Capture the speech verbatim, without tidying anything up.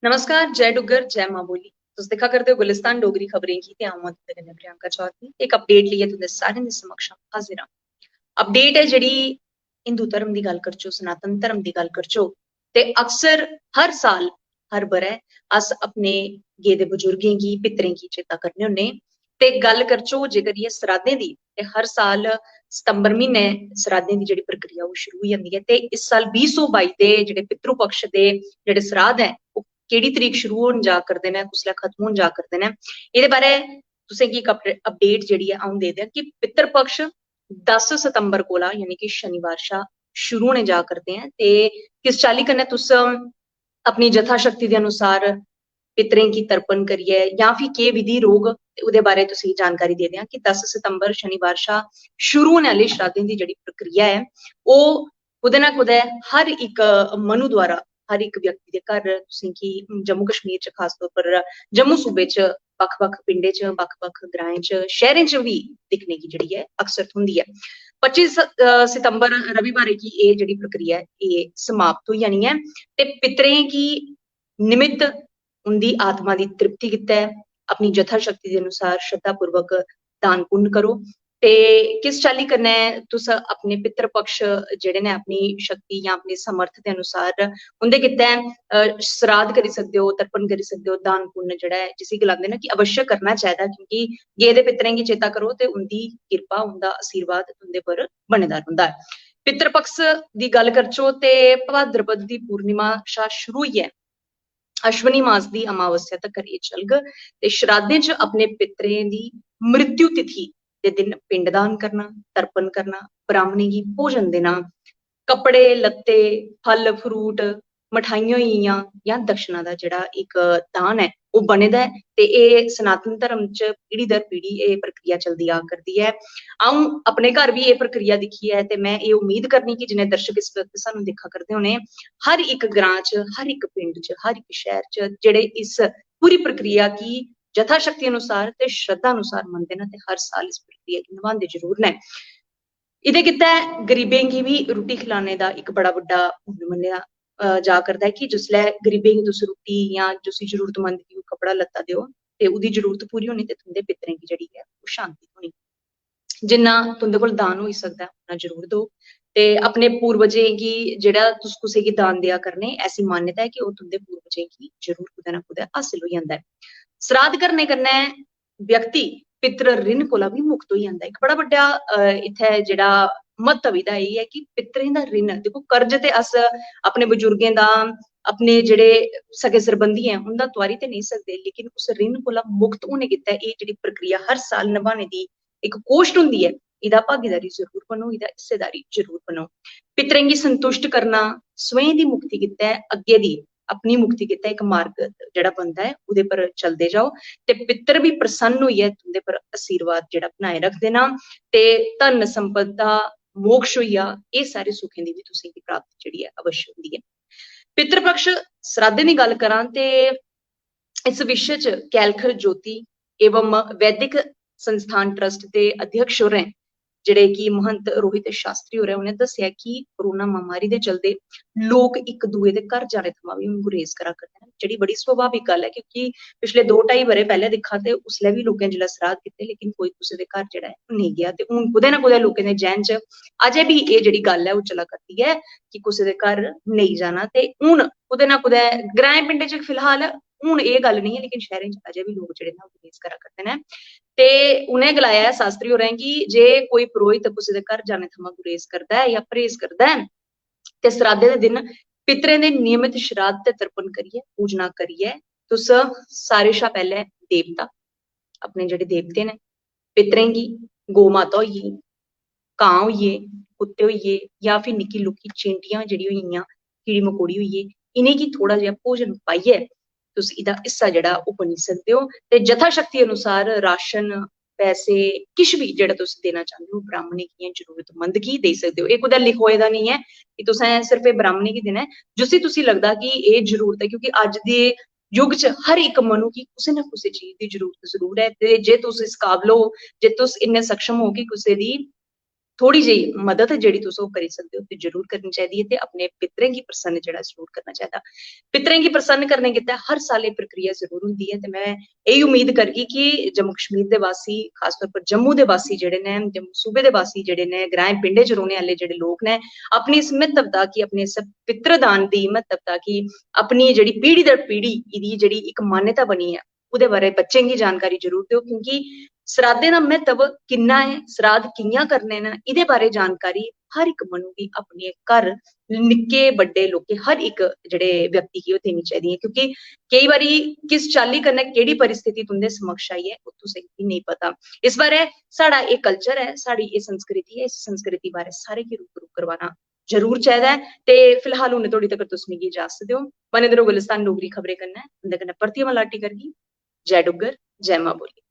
नमस्कार, जय डुग्गर, जय मां बोली। तुस दिक्खा करदे ओ गुलिस्तान डोगरी खबरें गी ते अ'ऊं आं तुं'दे कन्नै प्रियंका चौधरी। इक अपडेट लेइयै तुं'दे सारें दे समक्ष हां हाजिर आं। अपडेट ऐ जेह्ड़ी हिंदू धर्म दी गल्ल करचो, सनातन धर्म दी गल्ल करचो, ते अक्सर हर साल, हर ब'रै अस अपने गेदे बजुर्गें गी, पितरें गी चेता करने होन्ने। ते गल्ल करचो जेकर एह् सराधें दी, ते हर साल सितंबर म्हीने सराधें दी जेह्ड़ी प्रक्रिया ओह् शुरू होई जंदी ऐ। ते इस साल बीह् सौ बाई दे जेह्ड़े पितृपक्ष दे जेह्ड़े सराध ऐ, ओह् केह्ड़ी तरीक शुरू होन जा करदे न, कुसलै खत्म होन जा करदे न, एह्दे बारै तुसें गी इक अपडे-, अपडेट जेह्ड़ी ऐ अ'ऊं दे देआं कि पितृपक्ष दस सितंबर कोला, यानी कि शनिवार शा शुरू होने जा करदे ऐ। ते किस चाल्ली कन्नै तुस अपनी यथाशक्ति दे अनुसार पितरें गी तर्पण करियै जां फ्ही केह् विधि रौह्ग, ते ओह्दे बारै तुसेंगी जानकारी दे देआं कि दस सितंबर शनिवार शा शुरू होने आह्ली श्राद्धें दी जेह्ड़ी प्रक्रिया ऐ, ओह् कुतै ना कुतै हर इक मनु द्वारा, हर इक व्यक्ति दे घर, तुसें गी जम्मू कश्मीर च, खास तौर पर जम्मू सूबे च बक्ख-बक्ख पिंडें च, बक्ख-बक्ख ग्राएं च, शैह्रें च बी दिक्खने गी जेह्ड़ी ऐ अक्सर थ्होंदी ऐ। पच्ची स-, अ, सितंबर रविवार गी एह् जेह्ड़ी प्रक्रिया ऐ, एह् समाप्त होई जानी ऐ। ते पितरें गी निमित्त उं'दी आत्मा दी तृप्ति गित्तै अपनी यथाशक्ति दे अनुसार श्रद्धापूर्वक दान पुण्य करो। ते किस चाल्ली कन्नै तुस अपने पितृपक्ष जेह्ड़े न, अपनी शक्ति जां अपनी समर्थ दे अनुसार उं'दे गित्तै, अ, सराध करी सकदे ओ, तर्पण करी सकदे ओ, दान पुण्य जेह्ड़ा ऐ, जिसी गलांदे न कि अवश्य करना चाहिदा, क्योंकि गेदे पितरें गी चेता करो ते उं'दी किरपा, उं'दा आशीर्वाद तुं'दे पर बने दा रौंह्दा ऐ। पितृपक्ष दी गल्ल करचो ते भाद्रपद दी पूर्णिमा शा शुरू होइयै अश्विनी मास दी अमावस्या तकर एह् चलग। ते श्राद्धें च अपने पितरें दी मृत्यु तिथि दे दिन पिंडदान करना, तर्पण करना, ब्राह्मणें गी भोजन देना, कपड़े लत्ते, फल फ्रूट, मठाइयां होई गेइयां जां दक्षिणा दा जेह्ड़ा इक दान ऐ, ओह् बने दा ऐ। ते एह् सनातन धर्म च पीढ़ी दर पीढ़ी एह् प्रक्रिया चलदी आ करदी ऐ। अ'ऊं अपने घर बी एह् प्रक्रिया दिक्खी ऐ ते में एह् उम्मीद करनी कि जिन्ने दर्शक इस वक्त सानू दिक्खा करदे होने, हर इक ग्रां च, हर इक पिंड च, हर इक शैह्र च जेह्ड़े इस पूरी प्रक्रिया गी यथाशक्ति अनुसार ते श्रद्धा अनुसार मनदे न ते हर साल इस प्रक्रिया गी नभांदे जरूर न। एह्दे गित्तै गरीबें गी बी रुट्टी खिलाने दा इक बड़ा बड्डा पुन्न मन्नेआ, अ, जा करदा ऐ कि जिसलै गरीबें गी तुस रुट्टी जां जिसी जरूरतमंद गी ओह् कपड़ा लत्ता देओ ते ओह्दी जरूरत पूरी होनी ते तुं'दे पितरें गी जेह्ड़ी ऐ ओह् शांति थ्होनी। जिन्ना तुं'दे कोल दान होई सकदा ऐ, उन्ना जरूर देओ। ते अपने पूर्वजें गी जेह्ड़ा तुस कुसै गी दान देआ करने, ऐसी मान्यता ऐ कि ओह् तुं'दे पूर्वजें गी जरूर कुतै ना कुतै हासल होई जंदा ऐ। सराध करने कन्नै व्यक्ति पितृ ऋण कोला बी मुक्त होई जंदा ऐ। इक बड़ा बड्डा, अ, इत्थै जेह्ड़ा म्हत्तव एह्दा एह् ऐ कि पितरें दा ऋण, दिक्खो, कर्ज ते अस अपने बजुर्गें दा, अपने जेह्ड़े सगे सरबंधी ऐ, उं'दा तुआरी ते नेईं सकदे, लेकिन उस ऋण कोला मुक्त होने गित्तै एह् जेह्ड़ी प्रक्रिया हर साल नभाने दी इक कोश्ट होंदी ऐ, एह्दा भागीदारी जरूर बनो, एह्दा हिस्सेदारी जरूर बनो। पितरें गी संतुष्ट करना, स्वयं दी मुक्ति गित्तै, अग्गें दी अपनी मुक्ति गित्तै इक मार्ग जेह्ड़ा बनदा ऐ, ओह्दे पर चलदे जाओ ते पितर बी प्रसन्न होइयै तुं'दे पर आशीर्वाद जेह्ड़ा बनाए रखदे न। ते धन संपदा, मोक्ष होई जा, एह् सारे सुखें दी बी तुसेंगी प्राप्ति जेह्ड़ी ऐ अवश्य होंदी ऐ। पितृपक्ष श्राद्धें दी गल्ल करां ते इस विशे च कैलखर ज्योति एवं वैदिक संस्थान ट्रस्ट दे अध्यक्ष होरें, जेह्ड़े कि महंत रोहित शास्त्री होरें, उ'नें दस्सेआ कि कोरोना महामारी दे चलदे लोक इक दुए दे घर जाने थमां बी हून गुरेज करा करदे न, जेह्ड़ी बड़ी स्वाभाविक गल्ल ऐ, क्योंकि पिछले दो ढाई ब'रे पैह्ले दिक्खा ते उसलै बी लोकें जिसलै सराध कीते, लेकिन कोई कुसै दे घर जेह्ड़ा ऐ ओह् नेईं गेआ। ते हून कुतै ना कुतै लोकें दे जैह्न च अजें बी एह् जेह्ड़ी गल्ल ऐ ओह् चला करदी ऐ कि कुसै दे घर नेईं जाना। ते हून कुतै ना कुतै ग्राएं पिंडें च फिलहाल हून एह् गल्ल नेईं ऐ, लेकिन शैह्रें च अजें बी लोक जेह्ड़े न ओह् गुरेज करा करदे न। ते उ'नें गलाया ऐ शास्त्री होरें कि जे कोई पुरोहित कुसै दे घर जाने थमां गुरेज करदा ऐ जां परहेज करदा ऐ, ते सराधे दे दिन पितरें दे नियमित श्राद्ध ते तर्पण करियै, पूजना करियै, तुस सारे शा पैह्ले देवता, अपने जेह्ड़े देवते न, पितरें गी, गौ माता होई गेई, कां होई गे, कुत्ते होई गे, जां फ्ही निक्की लुक्की चींटियां जेह्ड़ी होई गेइयां, कीड़ी मकोड़ी होई गे, इ'नेंगी थोह्ड़ा जेहा भोजन पाइयै तुस एह्दा हिस्सा जेह्ड़ा ओह् बनी सकदे ओ। ते यथाशक्ति अनुसार राशन, पैसे, किश बी जेह्ड़ा तुस देना चांह्दे ओ ब्राह्मणें गी जां जरूरतमंद गी देई सकदे ओ। एह् कुतै लखोए दा नेईं ऐ कि तुसें सिर्फ एह् ब्राह्मणें गी देना ऐ। जिसी तुसी लगदा कि एह् जरूरत ऐ, क्योंकि अज्ज दे युग च हर इक मनु गी कुसै ना कुसै चीज दी जरूरत जरूर ऐ। ते जे तुस इस काबल ओ, जे तुस इन्ने सक्षम ओ कि कुसै दी थोड़ी जेही मदद जेह्ड़ी तुस ओह् करी सकदे ओ, ते जरूर करनी चाहिदी ऐ। ते अपने पितरें गी प्रसन्न जेह्ड़ा जरूर करना चाहिदा। पितरें गी प्रसन्न करने गित्तै हर साल एह् प्रक्रिया जरूर होंदी ऐ। ते में एह् उम्मीद करगी कि जम्मू कश्मीर दे वासी, खासतौर पर जम्मू दे वासी जेह्ड़े न, जम्मू सूबे दे वासी जेह्ड़े न, ग्राएं पिंडें च रौह्ने आह्ले जेह्ड़े लोक न, अपनी इस म्हत्तवता गी, अपने इस पितृदान दी म्हत्तवता गी, अपनी जेह्ड़ी पीढ़ी दर पीढ़ी एह्दी जेह्ड़ी इक मान्यता बनी ऐ, ओह्दे बारै बच्चें गी जानकारी जरूर देओ, क्योंकि सराधें दा म्हत्तव किन्ना ऐ, सराध कि'यां करने न, एह्दे बारै जानकारी हर इक मनु गी अपने घर निक्के बड्डे लोकें हर इक जेह्ड़े व्यक्ति गी ओह् देनी चाहिदी ऐ, क्योंकि केई बारी किस चाल्ली कन्नै केह्ड़ी परिस्थिति तुं'दे समक्ष आई ऐ, ओह् तुसें गी नेईं पता। इस बारै साढ़ा एह् culture ऐ, साढ़ी एह् संस्कृति ऐ, इस संस्कृति बारै सारें गी रूबरू करवाना जरूर चाहिदा ऐ। ते फिलहाल हुन धोड़ी तगर तुस मिगी इजाजत देओ। बने दे र'वो गुलिस्तान डोगरी खबरें कन्नै, उं'दे कन्नै परतियै मलाटी करगी। जय डुग्गर, जय मां बोली।